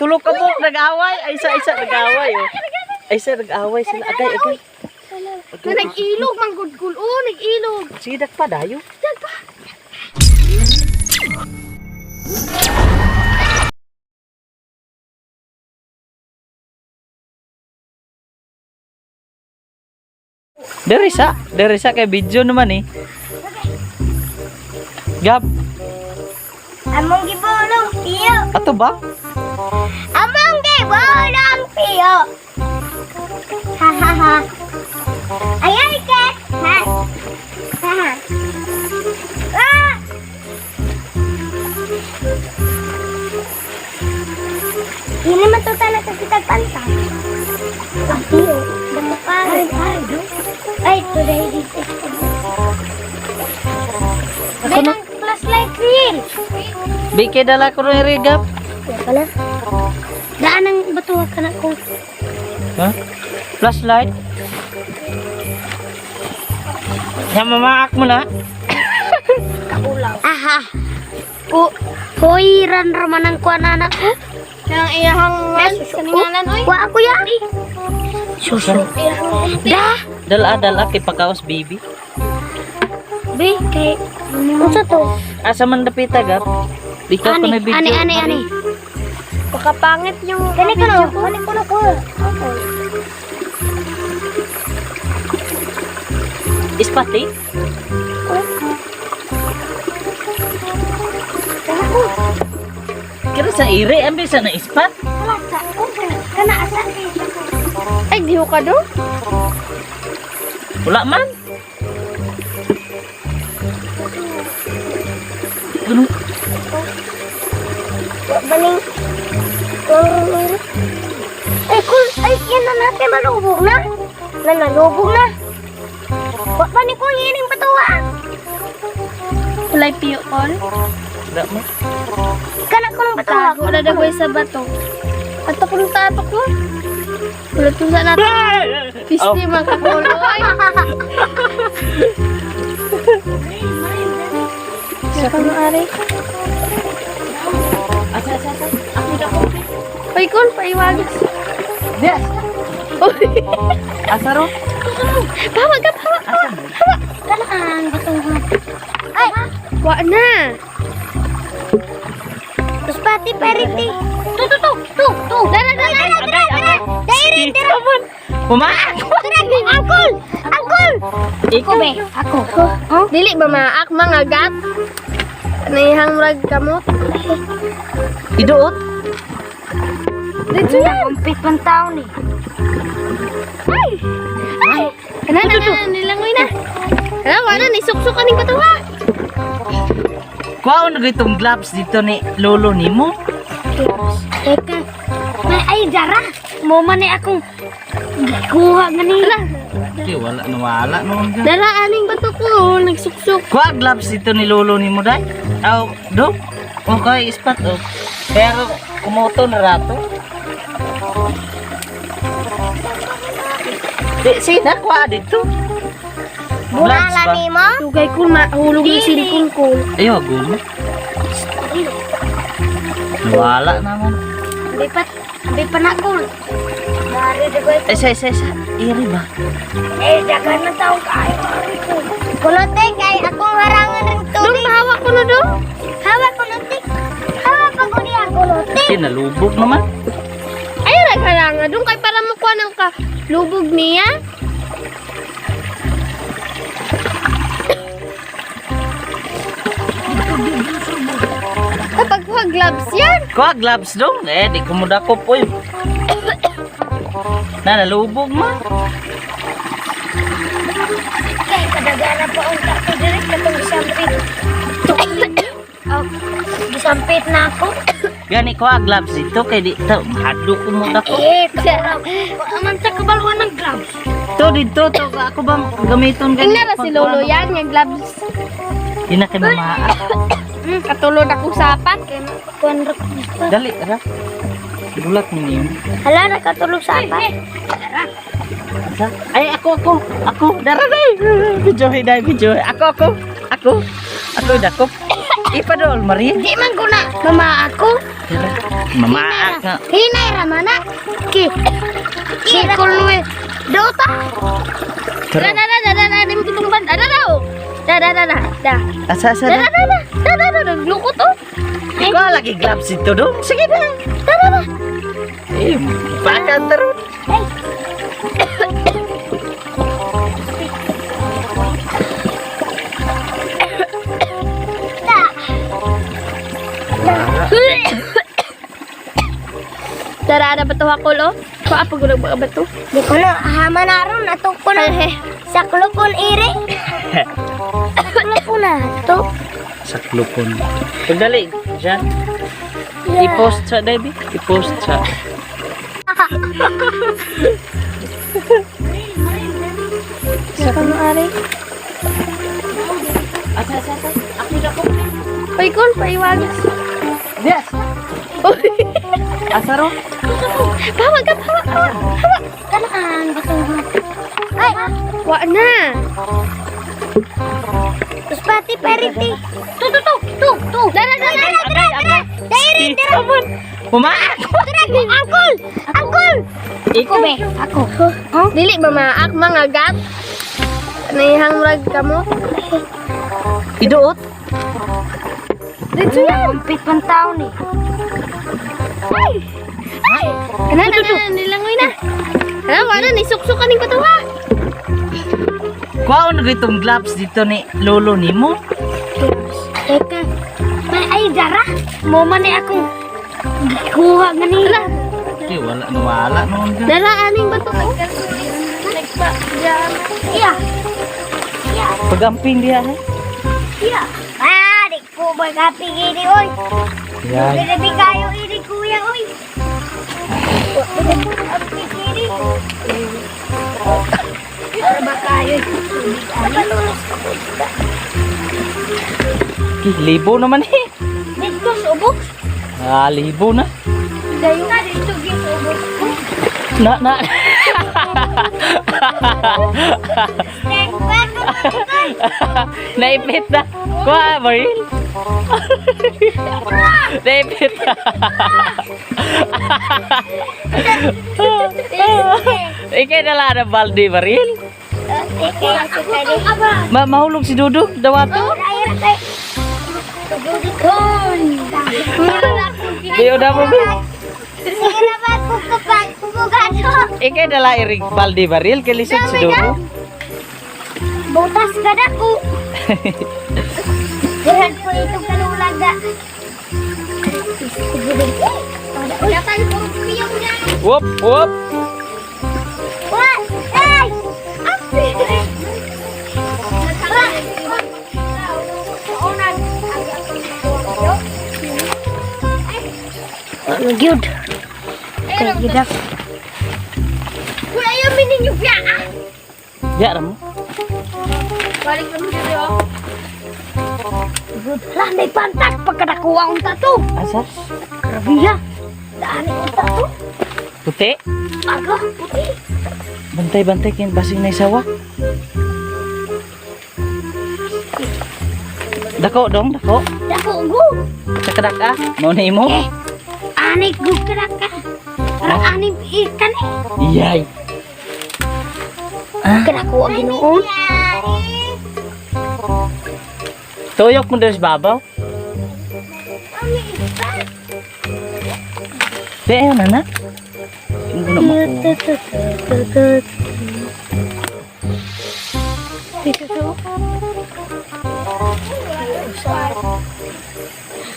Tulo ka buok nag-away. Ay isa isa nag-away oh. Ay isa nag-away sila. Agay agay. Na nag-ilog man gud kul. Oh, nag-ilog. Sige dakpa dayo. Dagpa. Diri sa, diri sa kay video naman eh. Gab, Among gibulong piyo. ato ba? Among gibulong piyo. Ha ha ha. Ay ay ket. Ha. Ha ha. Ah! Hindi man to talaga kita panta. Ang piyo. Dapat pare. Ay, today dito. Ako na. Flashlight rin. Bigay dala ko rin rin, Gab. Wala. Daan ang bato ka na ko. Ha? Flashlight. Ya mamaak mo na. Kaulaw. Aha. O, hoiran raman ang kuan anak ko. Nang iyahang kaningalan oy. Wa ako ya. Suso. Da. Dala dala kay pagkaos baby. Be, kay unsa to? Asa man dapita Gab? Ikaw ko Ani, na video. ani, ani, ani. Baka pangit yung Kani ko no, kani ko no ko. Ispati? Kira sa ire, ambi sa na ispat. Wala sa ko. Kana asa. Ay, diho ka do? Wala man. Ano? Wa baning. Ay, kul, ay, yan na natin malubog na. Na nalubog na. Wa ba ni kung ining patuwa? Kulay piyo kon. Wala man. Kana ko ng patuwa. Tago na dagoy sa bato. Ato kung tato ko. Wala tong sa nato. Pisti man ka kulo oy. Sa kano ari? Asa, asa, asa. Ako na ko. Oy kul, paiwagas. Yes. Oy. Asa ro? Pawa ka, pawa. Asa mo? Kana ang batuhan. Ay, Wa na. Terus pati periti. Tu tu tu tu tu. Dara dara dara dara dara. Dara dara. Pumaak! Dara angkul. Angkul. Ikaw Be, ako. Oh? Dili ba maak mga gat? Naihang murag kamot. Iduot. Dito yan. Kumpit man taon ni. Ay! Ay! Ana na na nilangoy na. Ana wala ni suksok kaning batuha. Kuha na itong gloves dito ni lolo nimo. Teka. May ay dara. Mo man ni akong kuha gani. Di wala na wala noon. Dara aning bato ko nagsuksok. Kuha gloves dito ni lolo nimo dai. Aw, do. Okay, ispat oh. Pero kumoto na rato. Di sina kuha dito. Gloves Bunala ba? nimo. Dugay ko mahulog ni silikon ko. Ayo, gulo. Wala naman. Bipat bipat na ko. Dari dagay. Isa, isa, isa. Iri ba? Eh dagan man taon kaayo. Kulote kay akong harangan ring Dong tubig. hawak ko na dong. Hawak kulote. Hawak pa ko niya kulote. Di, nalubog naman. Ay nagharanga dong kay para makuha ng kalubog niya. Kapag kuha gloves yan. Kuha gloves dong. Eh, di ko mo dakop, oy. Na, nalubog man. Kay kadagana pa unta ko diri katong gisampit. Oh, gisampit na ako. Gani kuha gloves dito kay di to hadlo ko mo dako. Eh, kaulaw. Wa man ta kabaluan ng gloves. To dito to ako ba gamiton gani? Tingnan na si Lolo yan, yung gloves. Di na kay mama. Katulod ako sapat. Kuan ra ko. Dali ra. Gulat ni niyo. Hala nakatulog sa apa. Asa? Ay ako ako ako dara dai. Video dai video. Ako ako ako. Ako dakop. Ipadol, Marie. Di man ko na mama ako. Mamaak nga. Hinay ramana. Ki. Si kulwe. Dota. Da da da da da da di mo kitungban. Da da da. Oh. Da da da da. Da. Asa asa Da na. da da da. Da da da da. Lukot oh. Ikaw lagi gloves ito dong. Sige na. Da da da. Eh, baka taron. Dara na bato ako lo. Kuha pag mga bato. Di ko na hama na ron ato ko na. Saklopon ire. Saklopon na to. Saklopon. Pagdali, Jan. I-post sa, Debbie. I-post sa. Sa kano ari. Asa, asa, asa. Ako na ko. Uy, kul paiwagas. Yes. Uy. Asa ro? Bawa ka, bawa, bawa. Kanaan bato. Ay, Wa na. uspati periti. Tu tu tu tu tu. Dara dara dara. Agay, agay. Dere dere. Pumaak. Dere angkol. Angkol. Ikaw Be, ako. Dili ba maak mga gat? Naihang murag kamo. Iduot. Dito yan. Kumpit pang taon eh. Ay! Ay! Ana na na nilangoy na. Ana wala ni suksok kaning patuwa. Kuha na itong gloves dito ni lolo ni mo. Teka. May ay dara. Mo man eh akong gikuha ganina. Di, wala, nawala noon ka. Dara aning bato ko. Nagpa jam. Iya. Iya. Pagamping diya, ha? Iya. Ah, di ko magkapigili oy. Yan. Grabe kayo ini kuya oy. Ang pigili. Para ba kayo? Napalulos ko po. Libo naman eh. Dito sa ubok. Ah, libo na. Dayo na dito gis ubok. Na, na. Naipit na. Kuha, Maril. Naipit na. Ikay nala na balde, Maril. Ma mahulog si Dudong. Dawato. Diyo na mo, be. Sige na ba, kukupag, kukugato. Ikay nala irig balde, Maril. Kalisod si Dudong. Butas ka na ko. Dirhan po itong kalulaga. Datang puro piyong na. Whoop, whoop. What? Ay! Ano gyud? Kay gidak. Wala yung mininyo biya ah. Ya, mo. Balik kami dito oh. Lah may pantak pagkadakuha unta to. Asa? Grabe ya. Daan unta to. Puti. Aga, puti. Bantay, bantay. Kin basing na isawa. Dako, dong. Dako. Dako go. Kakadaka. Mau na imo? Ani go kadaka. Para ani ikan eh. Iyay. Kadakuha Ginoo. Tuyok mo diri sa babaw. Di, ayaw na na. Hindi ko na makuha.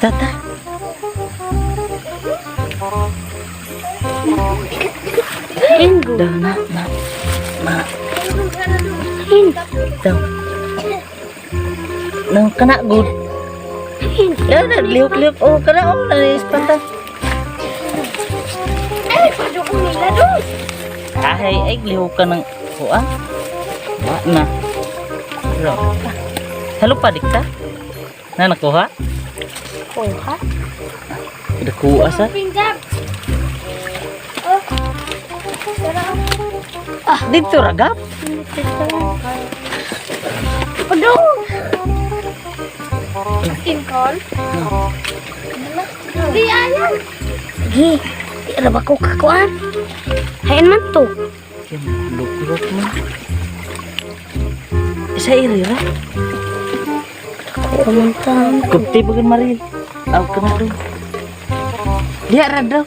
Tata. Daw na, na, na. Daw. Nang kana good. Ya, na lihok-lihok. Oh, kana oh, na ispanta. Ay, pado ko nila doon. Ay, ay, lihok ka ng kuha. Wa na. Bro. Halo pa dikta. Na nakuha? Kuha. Nakuha sa. Pinggap. Dito ragap. Pado. Skin call? Di ayan. Gi, di ra ba ko kakuan? Hayan man to. Luk-luk mo. Isa iri ra. Ako man ta. Kupti bagan maril. Aw ka na daw. Diya ra daw.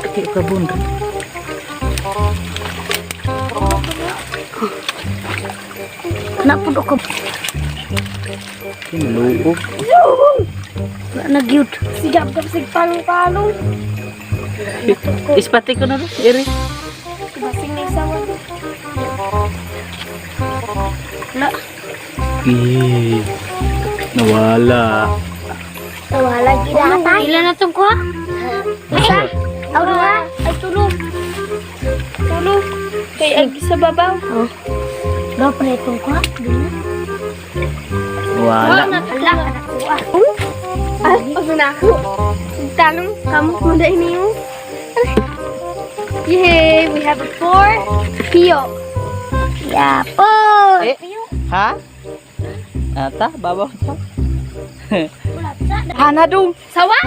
Kaya ka bundro. Kana pud ko. Kinalubog. Wala na gyud. Sigab gab sig palong-palong. Ispati ko na daw. Iri. Basing na isa wa. Wala. Eh, nawala. Wala gid ata. Ila na tong kuha? Isa? Aw duha. Ay, tulo. Tulo. Kay ag sa babaw. Oh. Daw pa itong kuha. Di na. Wala. na Wala ka na kuha. Ay, pag na ako. Tanong, kamot mo dahil niyo. Yay! We have a four piyo. Yapo. Eh, ha? Ata, babaw ta. Wala sa. Hana dong. Sawa?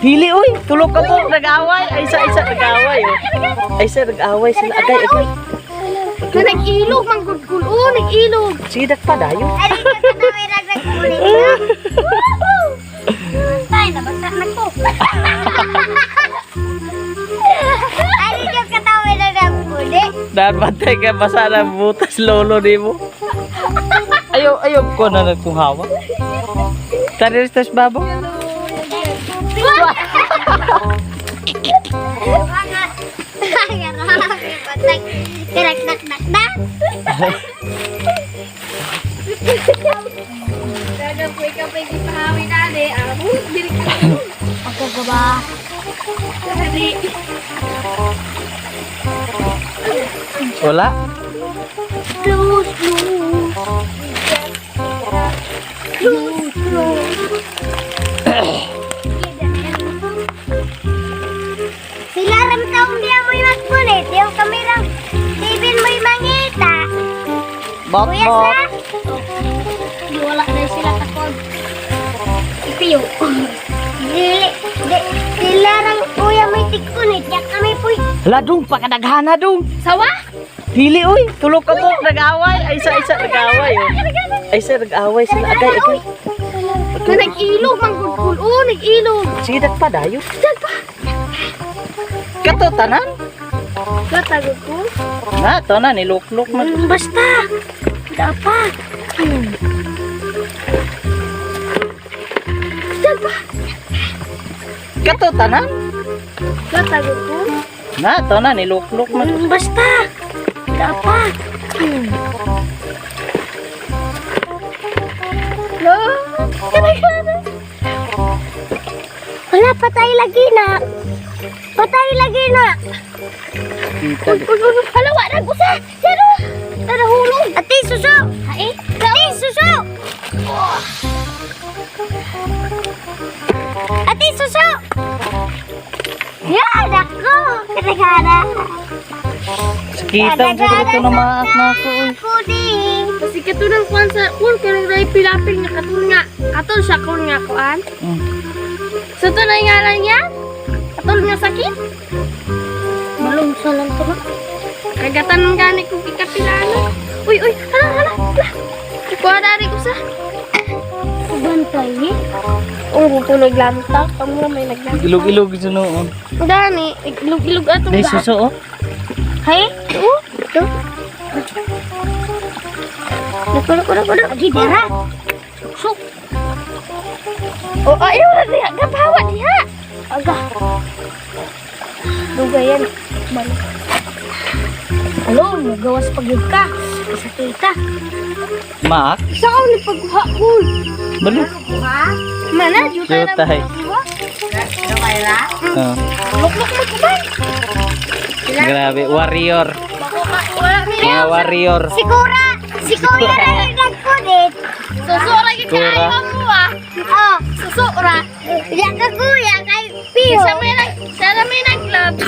Dili oy, tulog ka po nag-away. Ay isa isa nag-away. Oh. Ay isa nag-away sila. Agay agay. Na nag-ilog, manggugul. Oo, nag-ilog. Sige dakpa dayo. Ari ka sa kamera nagkulit na. Tay, nabasa na ko. Ari ka katawin na nagkulit. Dan bantay ka basa na butas lolo nimo. Ayo ayo ko na nagkuhawa. Tari tas babo. Kirak nak nak nak. Gagapoy ka pa yung pahawi na, de. Amo, dili ka. Ako ka ba? Dali. Wala. Close, close. Close, close. Sila ram taong biya mo'y magpulit. Yung kami lang, tibin mo'y mangita. Bok Kuya bok. sa? Di wala na sila takod. Ipiyo. Dili, di, sila rang kuya may tikunit. Ya kami po'y Hala dong pakadaghana dong. Sawa? Dili oy, tulog ka po nag-away. Ay isa isa nag-away. Oh. Ay isa nag-away sila. Agay agay. Na nag-ilog, manggugul. Oo, nag-ilog. Sige dakpa dayo. Kato tanan. Katagod ko. Na to na niluklok man. Basta. Dapat. Kato tanan. Katagod ko. Na to na niluklok man. Basta. Dapat. No. Kadagana. Wala, patay lagi na. Patay lagi na. Kita. Uy, uy, uy, hala, wala gusa. Sino? Tara, hulog. Ate, suso. Ay, ate, suso. Ate, suso. Yan, ako. Kadagana. Kita mo sa ito na maak na ako oy. Kuding. Kasi katunang kuan sa kun kanang ray pilapil nga katun nga katol siya kun nga kuan. So to na yung ngalan niya? Katol nga sakit? Malung sa lang to na. Kagatan ng gani kong ikapilano. Uy, uy, hala, hala, hala. Kuha na rin ko sa. Bantay eh. Ang ko naglanta. Kamu may naglanta. Ilog-ilog sa noon. Gani, ilog-ilog atong Dai suso oh. Hay? Oo. Ito. Naku, naku, naku, naku. Agi, dara. Sok. Oh, ayaw na diha. Gapawa diha. Aga. Dugay yan. Balik. Alo, mugawas pag yun ka. Isa kita. Maak. Isa ka ni pagkuha ko. Balo. Ha? Mana, juta na Jutay. pagkuha. Oh. Luklok mo kuman. Grabe, warrior. Bako ka, wala mi. Mga warrior. Si Kura. Si Kuya na yung nagkunit. Susura gyud Kura. kaayo mo ah. Oh. Susura. Ya ka kuya kay Pio. Sa may nag sa may nag-love.